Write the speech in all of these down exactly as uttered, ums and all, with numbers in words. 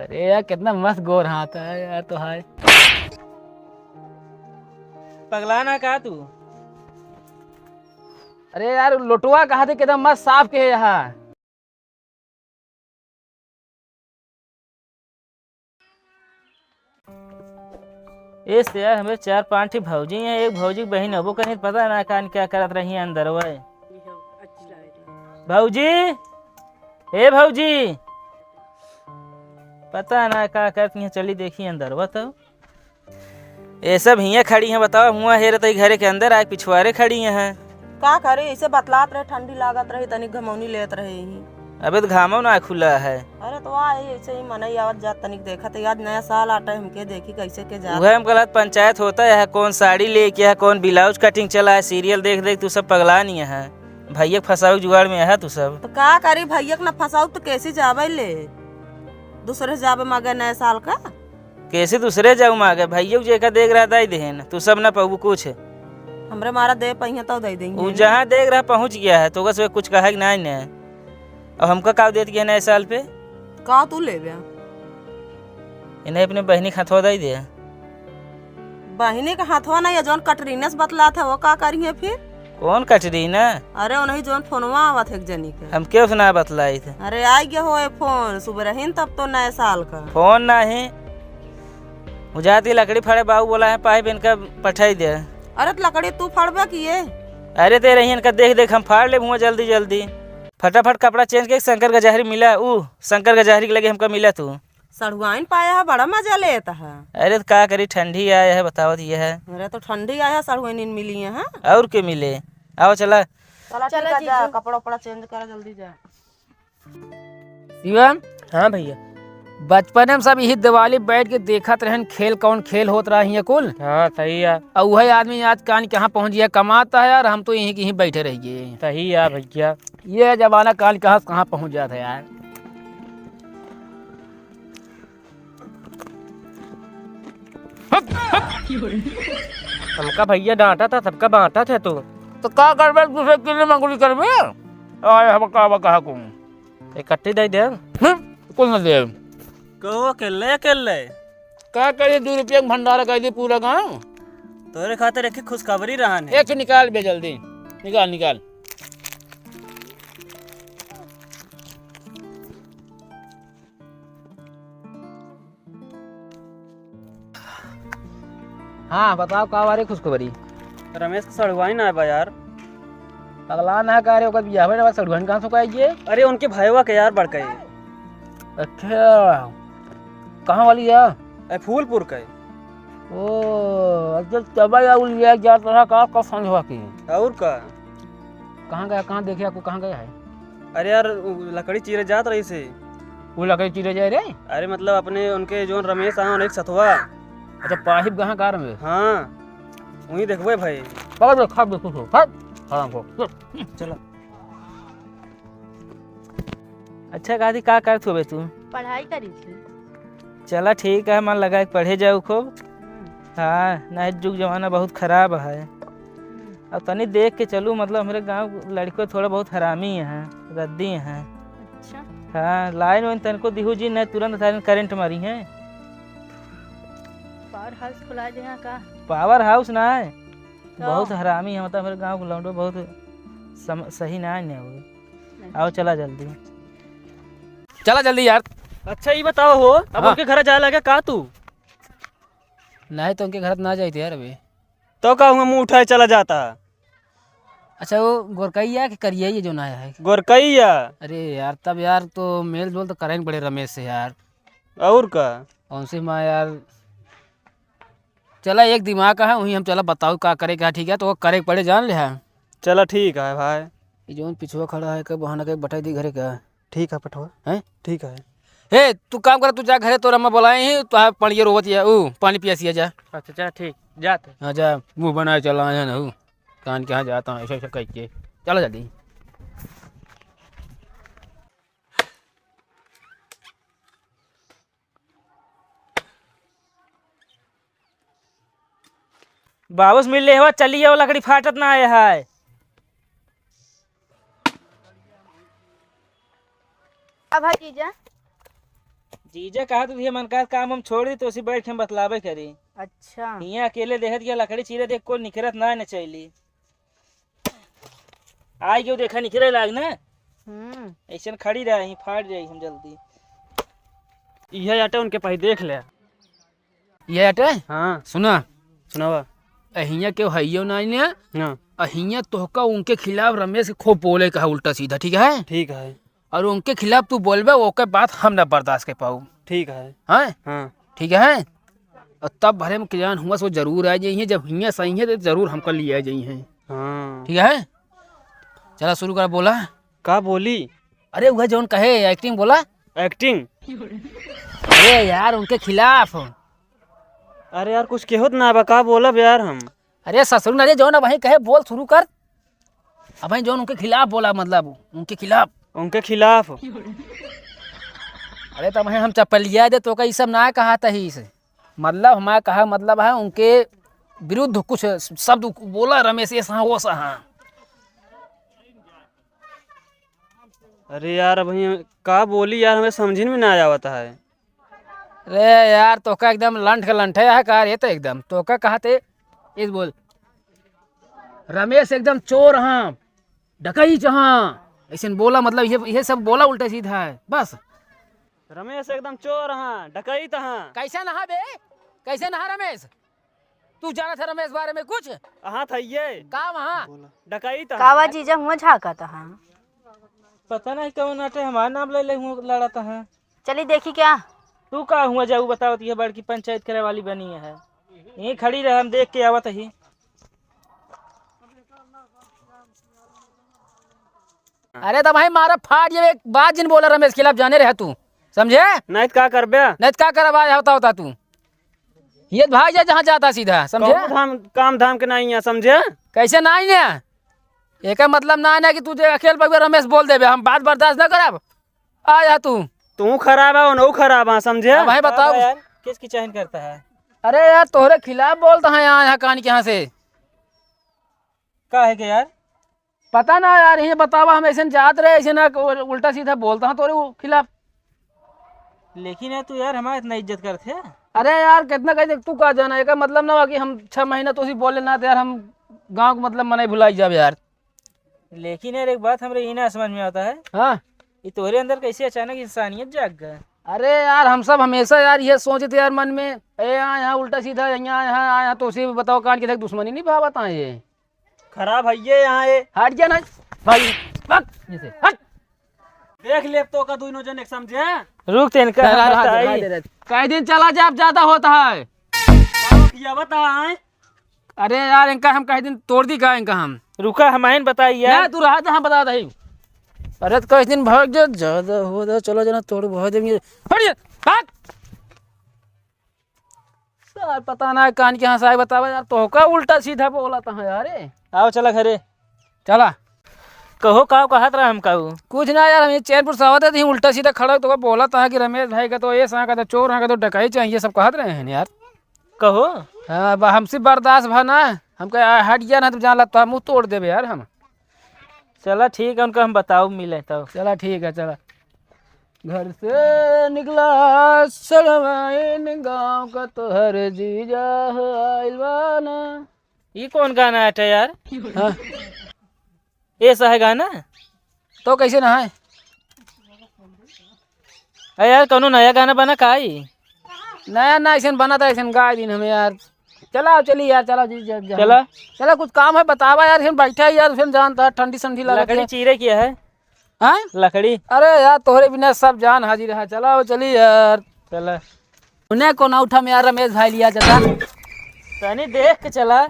अरे यार, कितना मस्त गोर हाथ है यार तो, हाय। पगला ना का तू? अरे यार, लोटवा कहा थे, कितना मस्त साफ के है यहाँ। ए से यार, हमरे चार पांच ठे भौजी हैं, एक भौजी के बहिन अबो कहीं पता ना कान क्या करत रही है अंदर। भौजी, ए भौजी, पता ना का करत हैं, चली देखी अंदर तो। ए सब हियाँ खड़ी हैं, बताओ, हुआँ हेरत ही घरे के अंदर आए, पिछुआरे खड़ी हैं। का करे, ऐसे बतलात रहे, ठंडी लागत रही, तनिक घमौनी लेत रहे ही। अबे तो घामो ना खुला है। अरे तो आ, ऐसे ही मनई आवत जात, तनिक देखत ही, आज नया साल आटा है, हमके देखी कैसे के जात। उहे हम कहत, पंचायत होता है, कौन साड़ी लेके है, कौन ब्लाउज कटिंग चला है, सीरियल देख देख तू सब पगला नहीं है। भैया के फंसाऊ जुगाड़ में है तू सब। तो का करी, भैया के ना फंसाऊ तो कैसे जावे ले, दूसरे से जावे मांगे नया साल का। कैसे दूसरे जाऊ मांगे? भैया जेका देख रहा दई देहेन, तू सब ना पबू कुछ। हमरे मारा दे पहिया तो दे देंगे। उ जहाँ देख रहा पहुँच गया है, तो ओकस कुछ कहा कि नहीं ने। अब हमका का देत गया नए साल पे? का तू लेबे? इन्हें अपने बहिनी के हथवा दे दे। बहिनी के हथवा नहीं, जौन कटरीना से बतलात है, वो का करिए फिर? कौन कटरीना? अरे, उन्हीं जौन फोनवा आवत है एक जनी के। हमके उसने बतलाई थे। अरे, आ गया हो ये फोन, सुबह रहीन तब तो नए साल का। फोन नहीं, उ जाती लकड़ी फाड़े, बाबू बोला है, पाइप इनका पठाई दे। अरे, तो लकड़ी तू फाड़बे किए? अरे, ते रही इनका देख देख हम फाड़ ले हुआ जल्दी जल्दी। फटाफट कपड़ा चेंज के शंकर गजाहरी मिला, ऊ शंकर गजाहरी के लगे हमका मिला तू। सड़ुआइन पाया है, बड़ा मजा लेता है। अरे, तो का करी, ठंडी आया है, बतावत ये है। अरे, तो ठंडी आया है, सड़ुआइन मिली है, हाँ? और के मिले? आओ, चला। चला, चला, ठीक है, जा, जीजू। कपड़ा उपड़ा चेंज करा, जल्दी जा। शिवम। हाँ भैया। बचपने में सब यही दिवाली बैठ के देखत रहन, खेल कौन खेल होत रहा हियाँ कुल। हाँ, सही है। और वही आदमी आज कान कहाँ पहुँच गया, कमाता है यार, हम तो यहीं कहीं बैठे रह गए। सही है भैया। ये जमाना कान कहाँ से कहाँ पहुँच जाता है यार। हमका भैया डांटा था, सबका बांटा था तू। तो का करबे, दूसरे के लिए मंगुली करबे? आए हम का बा कहा को। इकट्ठी दे दे। हम्म, कुल न दे। कहो अकेले, अकेले। का करी, दो रुपया के भंडारा कर दी पूरा गांव। तोरे खातिर एक खुशखबरी रहन है। एक निकाल बे जल्दी, निकाल, निकाल। हाँ, बताओ, का बारे खुशखबरी? रमेश के सड़ुआइन आए बा यार। पगला ना का रे, ओकर बियाह ना बा, सड़ुआइन कहाँ से ओकर आइए? अरे, उनके भाईवा के यार, बड़का ही। अच्छा, कहाँ वाली है? ए, फूलपुर का है। ओ, अच्छा, तब या उलिया जात रहा का, का समझवा के? और का? कहाँ गया, कहाँ देखे आपको, कहाँ गया है? अरे यार, उ लकड़ी चीरे जात रही से। वो लकड़ी चीरे जाए रे? अरे मतलब अपने उनके जो रमेश आए, उन्हें एक सथवा। अच्छा, पाहिब गहा कार में? हाँ, वहीं देखबे भाई। पकड़ लो, खा बिल्कुल सो, खा, आराम से। चलो। अच्छा, कहा थी, का करत होबे तू? पढ़ाई करी थी। चला, ठीक है, मन लगा के पढ़े जाऊ खूब। हम्म। हाँ, नहीं, जुग जमाना बहुत खराब है। हम्म। अब तनी देख के चलू, मतलब, हमरे गाँव लड़को थोड़ा बहुत हरामी है, रद्दी है। अच्छा। हाँ, लाइन वाइन तनको दिहू जी, नहीं तुरंत सारे करंट मारी है। पावर हाउस खुला दे यहाँ का? पावर हाउस ना है, तो? बहुत हरामी है, मतलब, हमरे गाँव के लौंडो बहुत सम-, सही ना है, नहीं हुए। नहीं। आओ, चला जल्दी। चला जल्दी यार। अच्छा, ये बताओ हो, अब हाँ। उनके घर जाए लगे का तू? नहीं तो उनके घर ना जाइत यार अबे। तो का हुआ, मुंह उठाए चला जाता? अच्छा, वो गोरकैया के करिया ये जो ना है। गोरकैया? अरे यार, तब यार तो मेल जोल तो करें पड़े रमेश से यार। और का? उनसे माँ यार, चला एक दिमाग का है, वहीं हम चला बताओ का करे का, ठीक है, तो वो करे पड़े जान ले है। चला ठीक है भाई। ये जोन पिछुआ खड़ा है, कब वहाँ ना कहीं बटाई दी घरे का। ठीक है पठवा। हैं? ठीक है। हे, तू काम कर, तू जा घरे, तोर अम्मा बोलाए ही, तो आप पानी रोवत या, ऊ, पानी पियासिया जा। अच्छा, चल ठीक, जात। हाँ, जा, मुँह बनाए चला आया ना, ऊ। कान के यहाँ जाता हूँ, ऐसे, ऐसे कह के। चला जल्दी। बाबूस मिल ले हो, चलिए, वो लकड़ी फाटत ना आए है। अब है जीजा। जीजा कहा तो ये मन का काम हम छोड़ दी, तो उसी बैठ के हम बतलावे करी। अच्छा। हियाँ अकेले देखत गया लकड़ी चीरे देख, कोई निकरत ना न चली। आई क्यों देखा निकरे लाग ना। हम्म। ऐसन खड़ी रही, फाड़ जाई हम जल्दी। इहे आटे उनके पाई देख ले। ये आटे? हाँ। सुना। सुनावा। अहिया क्यों हइयो ना ने? हाँ। अहिया तोहका उनके खिलाफ रमेश के खूब बोले कहा उल्टा सीधा, ठीक है? ठीक है। और उनके खिलाफ तू बोलबे, ओके बात हम ना बर्दाश्त कर पाऊ। ठीक है। हैं? हाँ। ठीक है? और तब भरे में किजान हुआ सो जरूर आ जाइए, जब हियाँ सही है तो जरूर हमका लिए आ जाइए। हाँ। ठीक है? चला शुरू कर बोला। का बोली? अरे वह जौन कहे acting बोला। Acting? अरे यार उनके खिलाफ। अरे यार कुछ केहोत ना बा, का बोलब यार हम? अरे ससुर ना रे जौन अब वहीं कहे बोल शुरू कर। अब वहीं जौन उनके खिलाफ बोला मतलब उनके खिलाफ। उनके खिलाफ? अरे तब वहीं हम चपलिया दे तो का ई सब ना कहा तही से। मतलब हमारा कहा मतलब है उनके विरुद्ध कुछ शब्द बोला रमेश ये सहा वो सहा। अरे यार, अब हम का बोली यार, हमें समझिन में ना आवत है। अरे यार, तोका एकदम लंठ के लंठे है का रे? तो एकदम तोका कहते इस बोल, रमेश एकदम चोर हाँ, डकैत हाँ, ऐसे बोला, मतलब ये, ये सब बोला उल्टा सीधा है बस। रमेश एकदम चोर हाँ, डकैत हाँ। कैसे नहा बे? कैसे नहा रमेश? तू जानत है रमेश बारे में कुछ? हाँ था ये। का वहाँ? डकैत हाँ। कावा जीजा हुआ झाँकत हाँ? पता नहीं कौन आटे हमार नाम ले ले हुआ लड़त हाँ। चली देखी क्या? तू का हुआ जाऊ बतावत ये बड़की पंचायत करे वाली बनी है। यहीं खड़ी रह, हम देख के आवत ही। अरे तो भाई मारा फाट ये एक बात जिन बोला रमेश खिलाफ जाने रहे तू, समझे? नहीं तो का करबे? नहीं तो का करबा होता होता तू। ये भाग जा जहाँ जाता सीधा, समझे? कौनो धाम, काम धाम के नहीं है, समझे? कैसे नहीं है? एकर मतलब ना ना कि तू जे अकेल बगवे रमेश बोल देबे, हम बात बर्दाश्त ना करब। आ जा तू। तू खराब है, उनहु खराब है, समझे? हाँ भाई बताओ। यार, किसकी चहन करता है? अरे यार तोहरे खिलाफ बोलता है यहाँ, यहाँ कान के यहाँ से। का है के यार? पता ना यार, ये बतावा, हम ऐसे जात रहे, ऐसे ना उल्टा सीधा बोलता हाँ तोरे खिलाफ। लेकिन यार तू यार हमारे इतना इज्जत करत है। अरे यार कितना कह दे, तू का जाना, एकर मतलब ना हुआ कि हम छह महीना तो उसी बोले ना तो यार हम गाँव को मतलब मनाई भुलाई जाब यार। लेकिन यार एक बात हमरे ये ना समझ में आता है। हाँ। ये तोहरे अंदर कैसे अचानक इंसानियत जाग गया? अरे यार हम सब हमेशा यार ये सोचते यार मन में, ए यहाँ, यहाँ उल्टा सीधा, यहाँ, यहाँ, यहाँ, तो उसी बताओ कान के देख दुश्मनी नहीं भावता है ये। खराब है ये यहाँ ये। हट जा ना भाई, भाग यहाँ से, हट। देख ले तो का दोनों जन एक समझे। रुक तेन का हाँ, हम हाँ, बताई। हाँ, हाँ, हाँ। कई दिन चला जा, अब ज्यादा होता है। का किया बता है? अरे यार इनका हम कई दिन तोड़ दी का इनका हम। रुका हम आइन बताई यार। ना तू रहा तो हम बता दही। अरे तो कई दिन भाग जा, ज्यादा हो जा, चला जाना तोड़ भाग देंगे। हट जा, भाग। सार पता ना कान के हंसाए बतावा यार, तोहका उल्टा सीधा बोला था यार। ए। आओ चला घरे। चला। कहो काव कहत रहा हम काऊ? कुछ ना यार, हम ये चैनपुर से आवत है, तो उल्टा सीधा खड़ा तो बोला था कि रमेश भाई का तो ये सहा का तो चोर हाँ का तो डकाई चाहिए, सब कहत रहे हैं यार। कहो। हाँ, अब हमसे बर्दाश्त भा ना, हमका हट गया ना तो जान लगता है मुँह तोड़ देबे यार हम। चला ठीक है, उनका हम बताओ मिले तो। चला ठीक है, चला। घर से निकला सड़वाइन गाँव का तोहर जीजा हो आइल बा ना। ई कौन गाना आटे यार? हाँ। ऐसा है गाना? तो कैसे ना है? अरे यार, कौनो नया गाना बना का आई? नया ना, ऐसे बना था, ऐसे गाय दिन हमें यार। चला, चली यार, चला जी, जा, जा। चला। चला, कुछ काम है, बतावा यार, फिर बैठा है यार, फिर जानता है, ठंडी संडी लगा लकड़ी के। चीरे किया है? हाँ? लकड़ी। अरे यार, तोहरे बिना सब जान हाजिर है, चला, चली यार। चला। उन्हें कौन उठा में यार, रमेश भाई लिया चला। तनी देख के चला।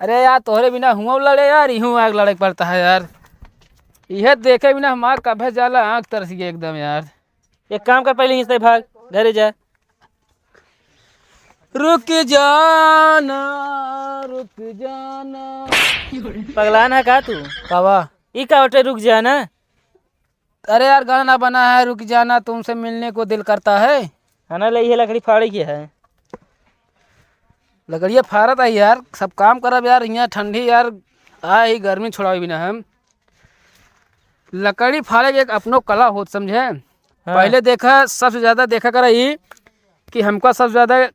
अरे यार, तोहरे बिना हुआ लड़े यार, इहूँ आग लड़े के पड़ता है यार। यह देखे बिना हमार कभे जाला आँख तरस गई एकदम यार। एक काम कर, पहले यहीं से भाग, घरे जा। रुक जाना, रुक जाना। पगलान है का तू? कावा? ई का उठे रुक जाना? अरे यार, गाना बना है, रुक जाना, तुमसे मिलने को दिल करता है। है ना, ले ये लकड़ी फाड़े की है। लकड़िया फाड़त है यार, सब काम करब यार, यहाँ ठंडी यार, आ ही गर्मी छोड़ावे बिना हम। लकड़ी फाड़े के एक अपनो कला होत, समझे? हाँ। पहले देखा, सबसे ज्यादा देखा करा ई कि हमका सबसे ज्यादा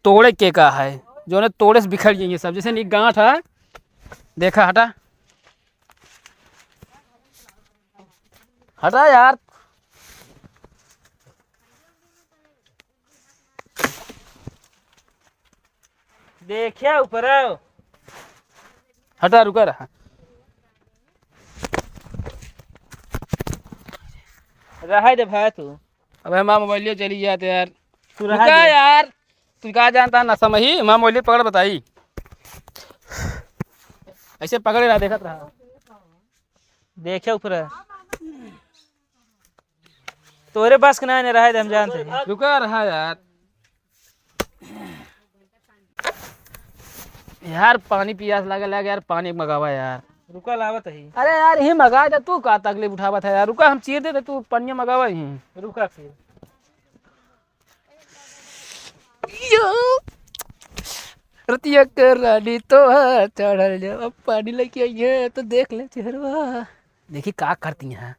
तोड़े के का है, जौने तोड़े से बिखर जाइए सब। जैसे नी गांठ है, देखा, हटा, हटा यार। देखिया ऊपर आओ। हटा, रुका रहा। रहा दे भाई तू। अबे हमारा मोबाइलियो चली जात यार। तू रहा रुका दे। यार, तू का जानता ना समझी, हमारा मोबाइल पकड़ बताई। ऐसे पकड़े रहा, देखत रहा। देखे ऊपर। तोरे बस के ना, नहीं रहा दे, हम जानते हैं। रुका रहा यार। यार, पानी पियास लागे लागे यार, पानी मगावा यार। रुका, लावत ही। अरे यार, ही मगा दे, तू का तकलीफ उठावत है यार? रुका, हम चीर देते, तू पनिया मगावा ही। रुका फिर। यो, रतिया के रानी तोहार चढ़ल जा, अब पानी लेके आई है तो देख ले चेहरवा। देखी का करती हैं।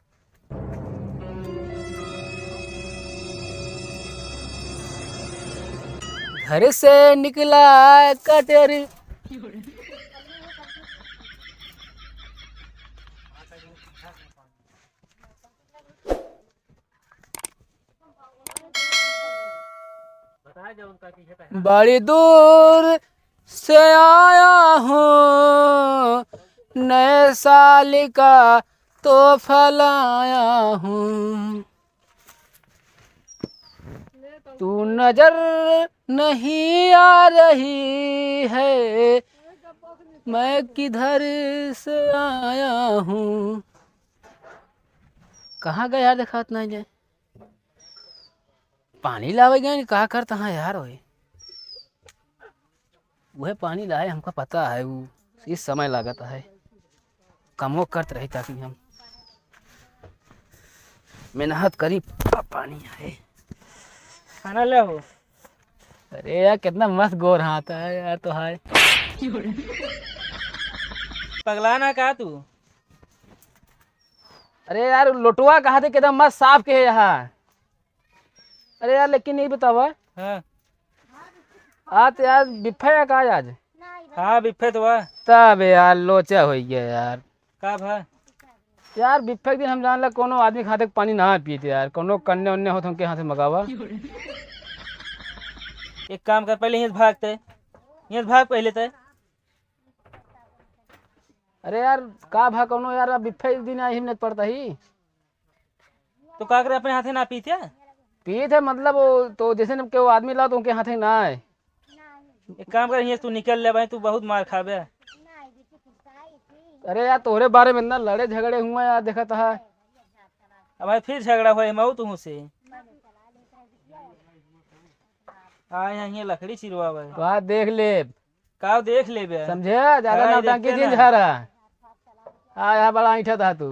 घर से निकला कटर। बड़ी दूर से आया हूँ, नए साल का तोहफा लाया हूँ। तू नजर नहीं आ रही है, मैं किधर से आया हूँ। कहाँ गए यार, देखात नहीं जाए। पानी लावे गए, का करता है यार ओए? वह पानी लाए, हमका पता है, वो इस समय लागत है, कमो करत रही ताकि हम मेहनत करी, पा-, पानी आए। खाना ले हो। अरे यार, कितना मस्त गोर हाथ है यार तो, हाय। पगला ना का तू? अरे यार, लोटवा कहा थे, कितना मस्त साफ के है यहाँ। अरे यार, लेकिन यही बतावा। हाँ। आज तो यार बिफे है का आज? हाँ, बिफे तो बा। तब यार लोचा हो गया यार। का भा? यार बिफे के दिन हम जान ला कोनो आदमी खाते पानी ना पीते यार, कोनो कन्ने उन्ने हो तो उनके हाथ से मगावा। एक काम कर, पहले यहीं से भागते, यहीं से भाग पहले ते। अरे यार, का भा कोनो यार, अब बिफे के दिन आई हिमने पड़ता ही। तो का करे, अपने हाथे ना पीत है? पीत है, मतलब, वो तो जैसे न के वो आदमी लाओ तो उनके हाथे ना आए। एक काम कर, हियाँ से तू निकल ले भाई, तू बहुत मार खाबे। अरे यार, तोहरे बारे में इतना लड़े झगड़े हुआ यार, देखत है। अब भाई फिर झगड़ा होए मऊ तुहू से। आए हैं हियाँ लकड़ी चिरवा भाई। वाह, देख ले। का देख लेबे? समझे? ज्यादा खड़ा ही नौटंकी देखते जिन ना। झारा। आ, यहाँ बड़ा ऐंठा था तू।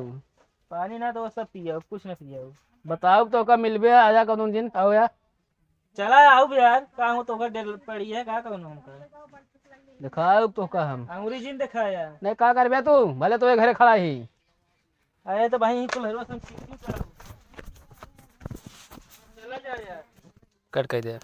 पानी ना तो सब पिया, कुछ ना पिया। बताओ तो का मिलबे, आजा कौन दिन आओ या। चला आओ बे यार, का हो तो का डेल पड़ी है, का कौन हमका? दिखाओ तो का हम। अंगुरी जिन दिखाया। नहीं, का करबे तू? भले तो ये घरे खड़ा ही। अरे तो भाई, कुल हरवा संग चला जा यार। कट कर दे।